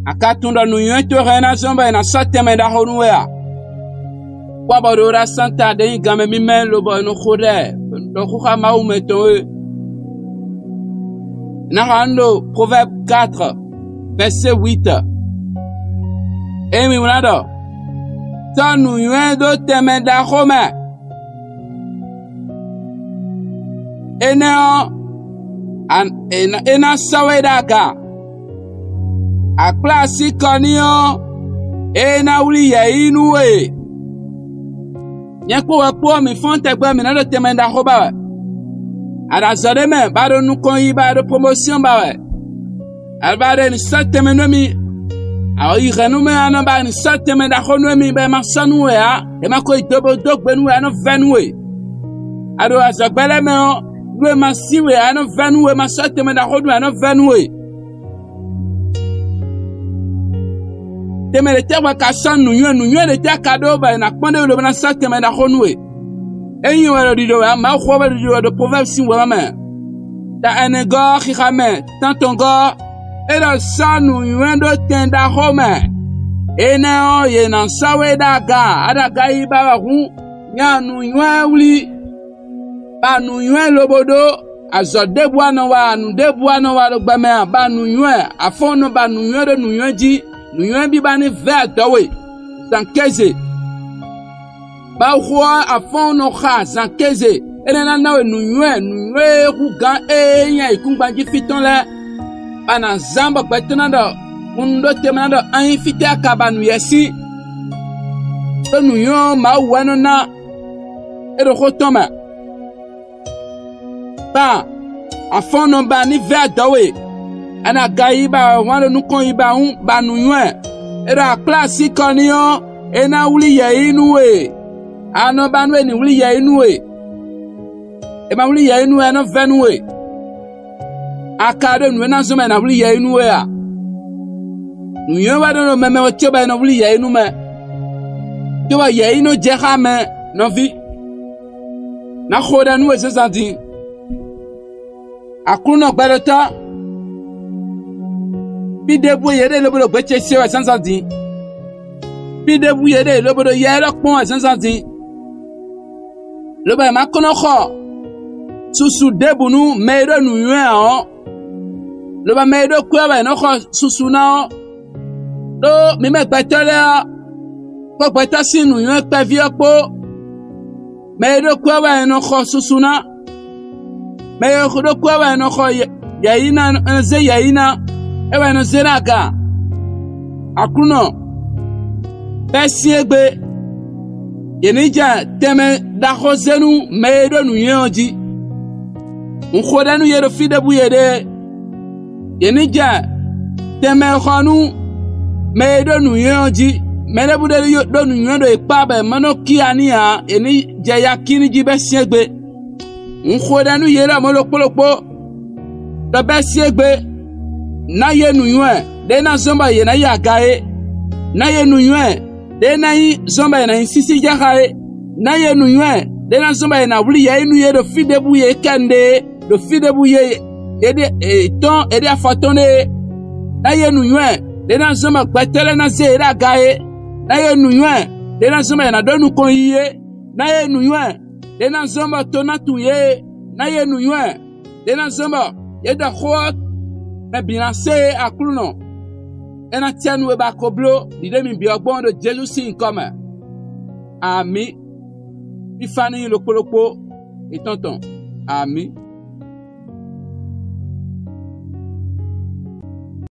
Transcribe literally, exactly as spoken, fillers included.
Akatun ɖɔ nuyɔɛ to hɛn na zɔn bɔ ena sɔ tɛmɛ ɖaho nu wɛ a. Kwa bɔ ɖo ɖa santa ɖe nyi gamɛ mi mɛ lobɔ eno xo ɖɛ. Ɖɔ xo xa Mawu mɛ tɔn e. Na xa nu ɖo Proverbe quatre, verset huit. Emi wuna ɖɔ: Sɔ nuyɔɛ ɖo tɛmɛ ɖaho mɛ. Enɛ ɔ, an, ena, ena sɔ we ɖe aga. Akpla si kɔ ni ɔ, ena wuli yɛ yi nu we. Nyɛ kpo wɛ kpo mi fɔn tɛgbɛ mi na ɖo tɛmɛ ɖaho ba wɛ. Aɖa zɔ ɖe mɛ ba ɖo nukɔn yi ba ɖo promotion ba wɛ. Aba ɖe ni sɔ tɛmɛ nu mi. Awo yi hɛnu mɛ anɔ ba ni sɔ tɛmɛ ɖaho nu mi bɛ ma sɔ nu wɛ a. E ma ko yi do bo do gbe nu wɛ anɔ vɛ nu we. Aɖo azɔgbe lɛ mɛ ɔ, nu e ma si we anɔ vɛ nu we, ma sɔ tɛmɛ ɖaho nu anɔ vɛ nu we. Tɛmɛ ɖe tɛ wɛ ka sɔ nuyɔɛ, nuyɔɛ ɖe tɛ ka ɖo bɛ na kpɔn ɖe lo bɛ na sɔ tɛmɛ ɖaho nu we. Enyi wɛ ɖo ɖiɖo wɛ, ama xɔ wɛ ɖo ɖiɖo wɛ ɖo Proverbe si wɛ mɛ. Ta ɛnɛ gɔ xixa mɛ, tantɔn gɔ, eɖɔ sɔ nuyɔɛ ɖo tɛn ɖaho mɛ. Enɛ ɔ, ye na sɔ we ɖe aga, aɖa aga yi ba wɛ hu, nya nuyɔɛ wuli. Ba nuyɔɛ lobo ɖo, azɔ ɖebu anɔ wa, anu ɖebu anɔ wa ɖo gbɛ mɛ a, ba nuyɔɛ, afɔn nɔ ba nuyɔɛ ɖo nuyɔɛ ji, nuyɔɛ bi ba ni vɛ adɔ we, zan keze. Ba xo afɔn nɔ xa zan keze, enɛ na na we nuyɔɛ, nuyɔɛ hu gan e nya ikungban ji fitɔn lɛ. Ba na zan bɔ gbɛtɔ na ɖɔ, un ɖo tɛmɛ na ɖɔ, anyi fitɛ aka ba nuyɛ si. Ɖo nuyɔɛ ma wɛ nɔ na, eɖo xo tɔn mɛ. Ba, afɔn nɔ ba ni vɛ adɔ we. Ana aga yi ba wan ɖo nukɔn yi ba ŋu ba nuyɔɛ. Eɖɔ akpla si kɔ ni ɔ, ena wuli yɛ yi nu we. Anɔ ba nu e ni wuli yɛ yi nu we. E ma wuli yɛ yi nu we, anɔ vɛ nu we. Aka ɖo nu e na zɔn mɛ na wuli yɛ yi nu we a. Nuyɔɛ wa ɖo nɔ mɛ mɛ wɛ tso ba e nɔ wuli yɛ yi nu mɛ. Tso ba yɛ yi nɔ jɛ xa mɛ nɔvi. Na xo ɖe nu we zanzan din. Aklunɔ gbɛɖotɔ. Pi ɖebu ye ɖe lobo ɖo gbɛ ce se wɛ zanzan din. Pi ɖebu ye ɖe lobo ɖo yɛ ɖo kpɔn wɛ zanzan din. Lobo ma ko nɔ xɔ susu ɖebu nu mɛ ɖo nuyɔɛ ɔ. Lobo mɛ ɖo kpɛ wɛ nɔ xɔ susu na ɔ. Ɖo mi mɛ gbɛtɔ lɛ ɔ, kpo gbɛtɔ si nuyɔɛ kpɛvi ɔ kpo. Mɛ yi ɖo kpɛ wɛ nɔ xɔ susu na. Mɛ yi ɖo kpɛ wɛ nɔ xɔ yɛ, yɛ yi na, nɔ ze yɛ yi na. E wɛ nɔ ze na aga. Aklunɔ, bɛ si egbe. Ye ni jɛ tɛmɛ ɖaho zenu mɛ yi ɖo nuyɔɛ ɔ ji. Un xo ɖe nu ye ɖo fi ɖebu ye ɖe. Ye ni jɛ tɛmɛ xɔ nu mɛ yi ɖo nuyɔɛ ɔ ji. Mɛ ɖebu ɖe ɖo nuyɔɛ ɖo ekpa bɛ mɛ nɔ kia ni a. Ye ni jɛ ya ki ni ji bɛ si egbe. Un xo ɖe nu ye ɖo mɔ lokpolokpo. Ɖo bɛ si egbe. Na ye nuyɔɛ ɖe na zɔn bɔ ye na ya aga ye. Na ye nuyɔɛ ɖe na yi zɔn bɔ ye na yi sisi jaxa ye. Na ye nuyɔɛ ɖe na zɔn bɔ ye na wuli yɛ yi nu ye ɖo fi ɖebu ye kɛnde. Ɖo fi ɖebu ye, ye ɖe, e, tɔn, ye ɖe afɔtɔn ɖe. Na ye nuyɔɛ ɖe na zɔn bɔ gbɛtɔ lɛ na ze ye ɖe aga ye. Na ye nuyɔɛ ɖe na zɔn bɔ ye na ɖo nukɔn yi ye. Na ye nuyɔɛ ɖe na zɔn bɔ to na tu ye. Na ye nuyɔɛ ɖe na zɔn bɔ ye ɖɔ xo mɛ bi na se ye Aklunɔ. E na tɛ nu e ba ko blo ɖiɖe mi bi ɔ gbɔn ɖo Jesu si nkɔ mɛ. Ami. Fifa ni lokpolokpo etɔntɔn. Ami.